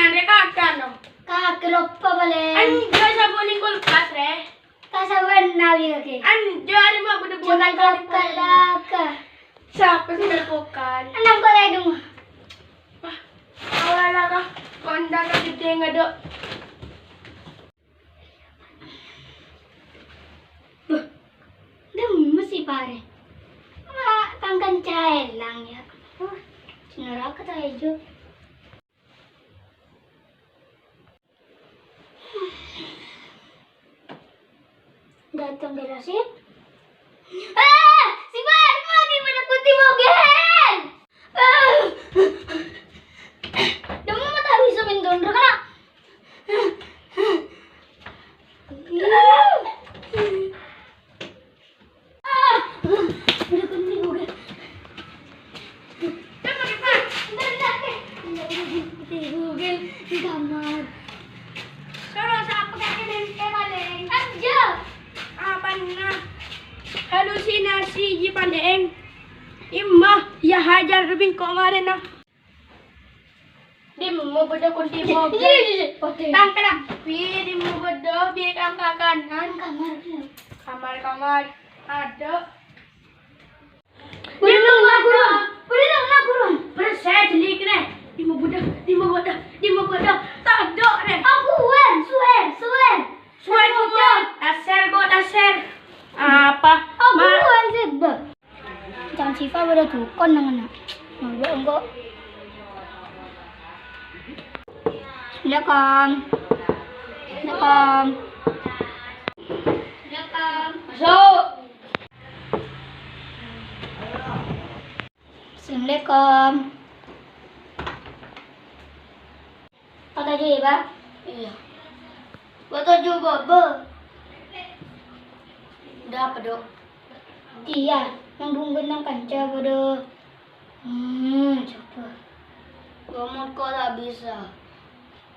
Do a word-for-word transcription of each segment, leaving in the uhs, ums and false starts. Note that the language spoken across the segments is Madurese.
Anè kakè, no. Kakè loppa palèng. Anjay, sabun ning kulkas, rè. Ka sabun nabi kakè. Anjay, arè ma' bâdâ bulan kali palèng. Kakè. Sapa sè nèlpon? Enam kali dong. Wah, awala ka. Kondang ka gedhe ngadok. Bâh, dâmma sè parè. Wah, tangkan caèlang, yâ. Wah, neraka ta' èjâ. Dâteng ka Rasif. Ah, si Fatma di mana putih mogel? Ah. Dâmma ta' bisa main dondro, kana'. Ah, udah kunci Google. Udah kunci Google di kamar. Kalau siapa kakek nempel paling? Aja. Apana? Halusinasi ji paling. Imma, ya hajar lebih kok kemarin, nah. Dimma bâdâ kunci mogel. Iya, iya, iya. Tangkalabbhi dimma bâdâ bi' kang kakanan. Kamar, iya. Kamar, kamar. Adâ'. Bâdâ nang gurun. Bâdâ nang gurun. Bâdâ sè jelik nè. Dimma bâdâ, dimma bâdâ, dimma bâdâ. Tadâ' nè. Aku wen, suwer, suwer. Suwer, suwer. Aser, kok aser. Apa? Aku wen sibuk. Can Sifa bâdâ dukon nang ngènna'. Nolak engko'. Assalamualaikum. Assalamualaikum. Masuk. Assalamualaikum. Patajo, yâ, Pak? Iyâ. Patajo, Baba. Bâdâ apa, Dok? Iyâ, nang bungkun nang kanca padâ. Hmm, coba. Ngomong kok ta' bisa.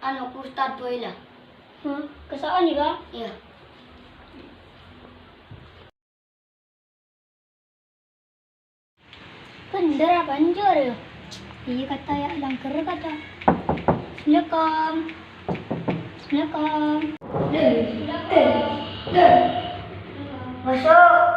Anu, Ustad Boy lah. Hah? Kesaan yâ, Pak? Iyâ. Bhendher apa enjâ' rèya? Iyâ, kata yâ, langghâr kata. Assalamualaikum. Assalamualaikum. Masuk.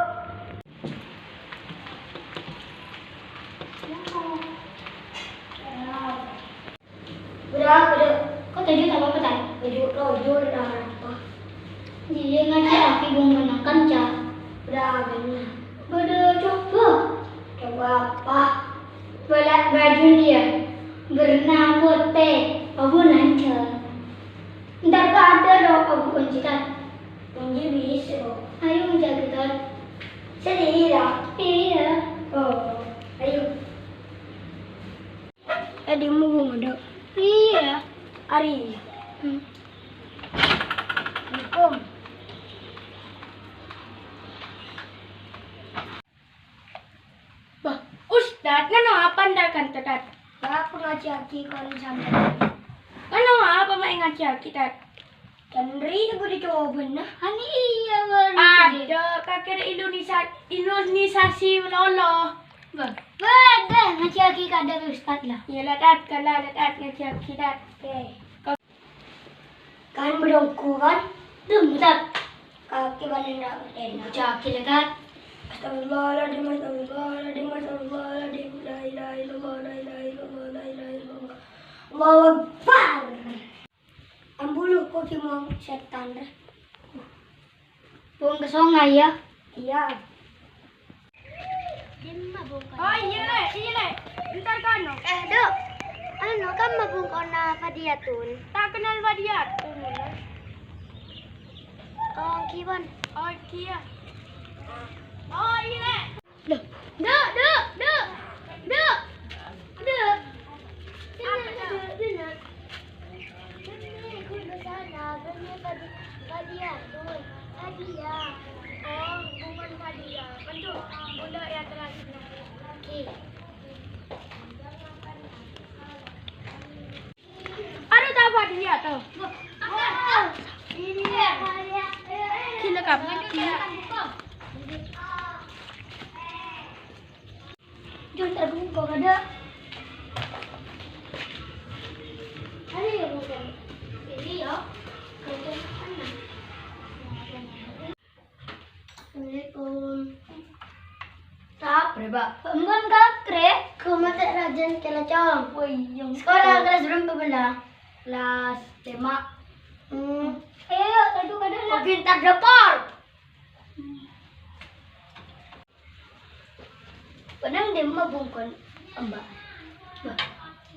Bâdâ apa, Dok? Kok toju' ta' apa-apa, ta'? Toju' rojo, bâdâ apa? Iyâ, ngajhâghâghi bungkon nang kanca. Bâdâ apa, Nyak? Bâdâ coba. Coba apa? Bâlâ' baju dia, bârna potè, abu lanjhâng. Entar ka adâ', Dok, abu kunci, ta'? Kunci bisa, Dok. Ayo, ngajhâghâghi, ta'. Sendiri, ta'? Iyâ. Oh, ayo. Tadi mau ngomong, Dok. Iyâ. Arè. Hmm. Assalamualaikum. Bâh, Ustad, ngèno apa entar kanto, Tad? Bâh, aku ngajhâghâghi kon sampèyan. Ngèno apa ma' ngajhâghâghi, Tad? Kan rè' budi cobâna. Ani iyâ, bârâmma. Adâ', kakè rè' Indonesia, Indonesia si lolo. Bâh, bâh, ngajhâghâghi kadâ' Ustad la. Iyâ la, Tad, kala la, Tad, ngajhâghâghi, Tad. Oke. Kan bâdâ onggu, kan? Dum, Tad. Kakè bâlâ ra' matèna. Ngajhâghâghi la, Tad. Astagfirullahaladzim, astagfirullahaladzim, astagfirullahaladzim. La ilaha illallah, la ilaha illallah, la ilaha illallah. Allahu Akbar. Ambulu, kok cuma setan, deh. Buang ke sungai, ya? Iya. Oh, iya, Lè, iya, Lè. Entar kono. Eh, Dok. Anu, kamma bungkona Fadiyatun? Tak kenal Fadiyatun, ya. Oh, Giwan. Oh, iya. Oh, iya, Lè. Loh, Dok, Dok, Dok, Dok, Dok. Dengar, dengar, dengar. Kami ikut ke sana, kami tadi, tadi ya, tuh, tadi ya. Oh, bukan tadi ya. Kan tuh, udah ya, terakhir. Oke. Anu ta' Fadiyah to? Gila, Kak. Jun, terbuka kada. Ayo, Coba. Embun kakrè. Koma tek rajin kela, Cong. Woi, yang sekolah kelas berapa bela? Kelas lima. Hmm. Ayo, aduh, kadang. Oh, pintar dapur. Benang dema bungkon, Mbak. Wah,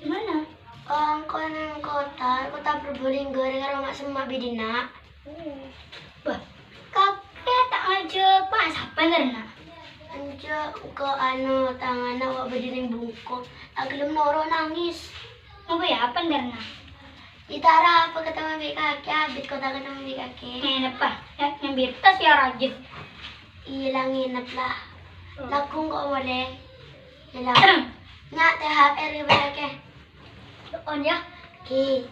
gimana? Oh, engko' nang kota, kota Probolinggo, gara-gara mak semma' bidina. Wah, kakè ta' ngajhâk, Pak, sapa ngarana? Enjâ', engko' anu, tangana wa' bâdâ neng bungko. Ta' gelem noro' nangis. Ngapa ya, apa ngarana? Ita arapa ketemu bi' kakè, abit kota ketemu bi' kakè. Ngenep, Pak. Ya, ngambil tas ya, rajin. Iya lah, ngenep lah. Hmm. Lagu engko' molè. Iya lah. Nya' T H R ya, Pak, kakè. On ya. Oke.